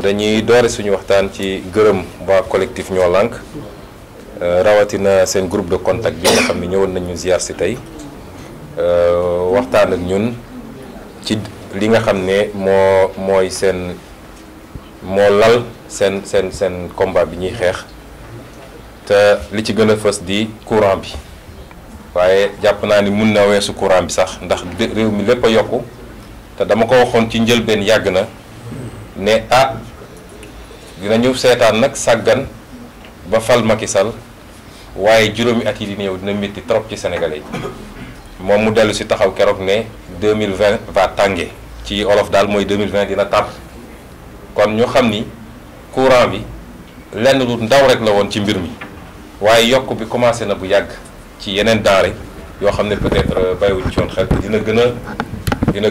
dañuy doore suñu waxtaan ci gërëm waa collectif Ñoo Lank rawatina seen groupe de contact bi nga xam ne ñëwoon nañu ziar si tey waxtaan ak ñun ci li nga xam ne mooy moo lal seen combat bi ñuy xeex te li ci gën a fës di courant bi waaye jàpp naa ni mun na weesu courant bi sax ndax réew mi lépp a yokku te dama ko waxoon ci njëlbeen yàgg na ne dinañu seetaan nag sàggan ba fal Macky Sall waaye juróomi at yi di ñëw dina métti trop ci Sénégalais yi moom mu dellu si taxaw keroog ne 2020 va tànge ci olof daal mooy 2020 dina tar kon ñu xam ni courant bi lenn lu ndaw rek la woon ci mbir mi waaye yokk bi commencé na bu yàgg ci yeneen denrée yoo xam ne peut-être bàyyiwuñ ci woon xel dina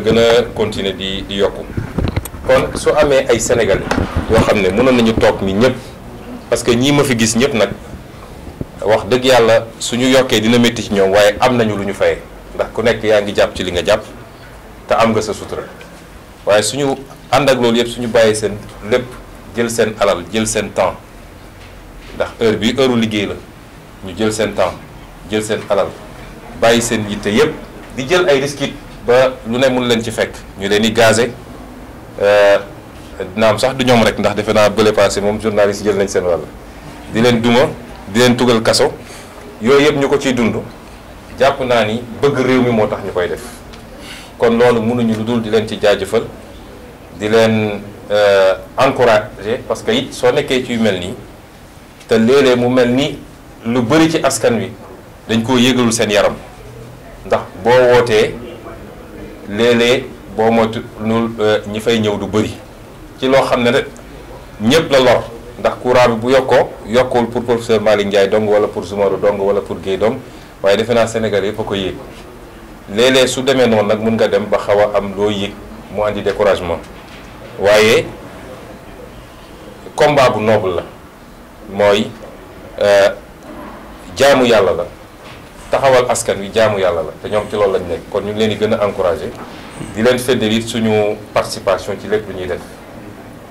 gën a continuer di yokku kon su amee ay Sénégalais yoo xam ne mënoon nañu toog ni ñëpp parce que ñii ma fi gis ñëpp nag wax dëgg yàlla suñu yokkee dina métti ci ñoom waaye am nañu lu ñu fayee ndax ku nekk yaa ngi jàpp ci li nga jàpp te am nga sa sutura waaye suñu ànd ak loolu yëpp suñu bàyyee seen lépp jël seen alal jël seen temps ndax heure bi heure liggéey la ñu jël seen temps jël seen alal bàyyi seen yitte yëpp di jël ay risques ba lu ne mun leen ci fekk ñu leen di gazé naam sax du ñoom rek ndax defe naa bële passé moom journaliste jël nañ seen wàll di leen duma di leen tugal kaso yooyu yëpp ñu ko ciy dund jàpp naa ni bëgg réew mi moo tax ñu koy def kon loolu mënuñu lu dul di leen ci jaajëfal di leen encourager parce que it soo nekkee ci yu mel nii te léeg-léeg mu mel ni lu bëri ci askan wi dañ koo yëgalul seen yaram ndax boo wootee léeg-léeg boo moytu ñi fay ñëw du bëri ci loo xam ne rek ñëpp la lor ndax courant bi bu yokkuwul pour professeur Malick Ndiaye dong wala pour Soumarou dong wala pour Guèye dong waaye defe naa Sénégal yëpp a ko yéeg léeg-léeg su demee noonu nag mun nga dem ba xaw a am loo yëg mu andi découragement waaye combat bu noble la mooy jaamu yàlla la taxawal askan wi jaamu yàlla la te ñoom ci loolu lañ nekk kon ñu ngi leen di gën a encouragé di leen feddali suñu participation ci lépp lu ñuy def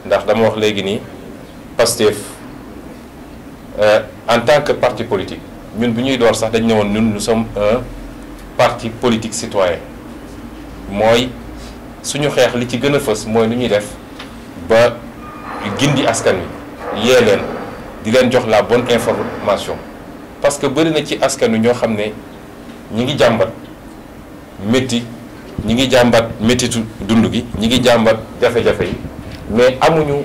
ndax dama wax léegi nii Pastef en tant que parti politique ñun bu ñuy door sax dañ ne woon ñun nous sommes un parti politique citoyen mooy suñu xeex li ci gën a fës mooy lu ñuy def ba gindi askan wi yee leen di leen jox la bonne information parce que bëri na ci askan wi ñoo xam ne ñi ngi jàmbat métti ñi ngi jàmbat méttitu dund gi ñi ngi jàmbat jafe-jafe yi mais amuñu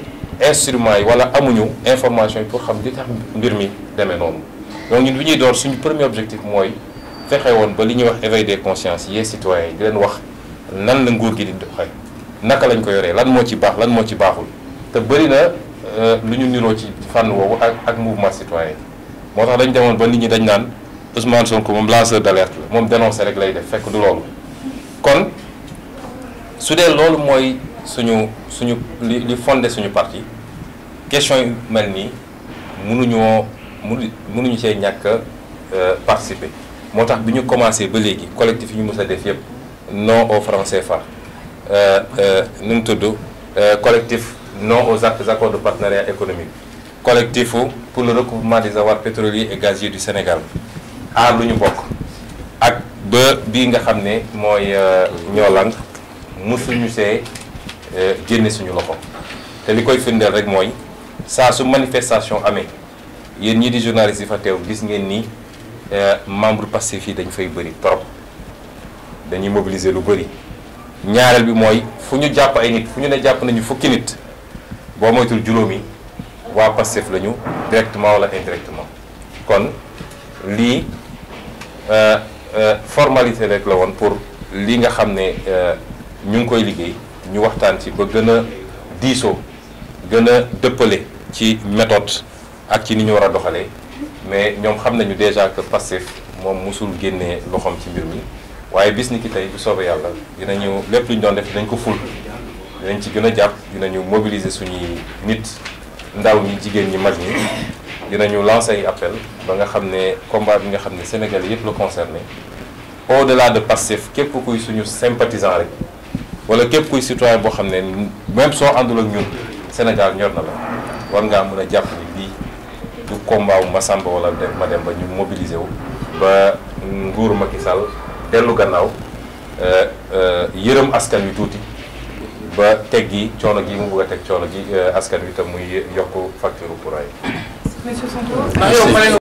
instruments yi wala amuñu information yi pour xam li tax mbir mi demee noonu donc ñun bi ñuy door suñu premier objectif mooy fexe woon ba li ñuy wax éveil des consciences yee citoyens yi di leen wax nan la nguur gi di doxee naka lañ ko yoree lan moo ci baax lan moo ci baaxul te bëri na lu ñu niroo ci fànn woowu ak mouvement citoyen moo tax dañ demoon ba nit ñi dañ naan Ousmane Sonko moom lanceur d'alerte la moom dénoncé rek lay def fekk du loolu kon su dee loolu mooy suñu li fondé suñu parti question yu mel nii mënuñu cee ñàkk participer moo tax bi ñu commencé ba léegi collectif yi ñu mës a def yëpp non au franc CFA nu mu tudd collectif non aux accords de partenariat économique collectif pour le recouvrement des avoirs pétroliers et gaziers du Sénégal aar lu ñu bokk ak ba bii nga xam ne mooy Ñoo Lank mësuñu see génne suñu loxo te li koy firndeel rek mooy saa su manifestation amee yéen ñii di journaliste yi fa teew gis ngeen ni membre Pastef yi dañ fay bëri trop dañuy mobiliser lu bëri ñaareel bi mooy fu ñu jàpp ay nit fu ñu ne jàpp nañu fukki nit boo moytul juróomi waa Pastef lañu directement wala indirectement kon lii formalité rek la woon pour li nga xam ne ñu ngi koy liggéey ñu waxtaan ci ba gën a diisoo gën a dëppale ci méthode ak ci ni ñu war a doxalee mais ñoom xam nañu déjà que Pastef moom musul génnee loxoom ci mbir mi waaye bis ni ki tey bu soobee yàlla dinañu lépp lu ñu doon def dinañ ko ful dinañ ci gën a jàpp dinañu mobiliser suñuy nit ndaw ñi jigéen ñi mag ñi dinañu lancer ay appel ba nga xam ne combat bi nga xam ne Sénégal yëpp la concerné au-delà de Pastef képp kuy suñu sympathisant rek wala képp kuy citoyen boo xam ne même soo àndul ak ñun Sénégal ñor na la war ngaa mën a jàpp ni lii du combat wu Massamba wala Mademba ñu mobiliser wu ba nguuru Macky Sall dellu gannaaw yërëm askan wi tuuti ba teggi coono gi mu bëgg a teg coono gi askan wi tam muy yokk facture courant yi.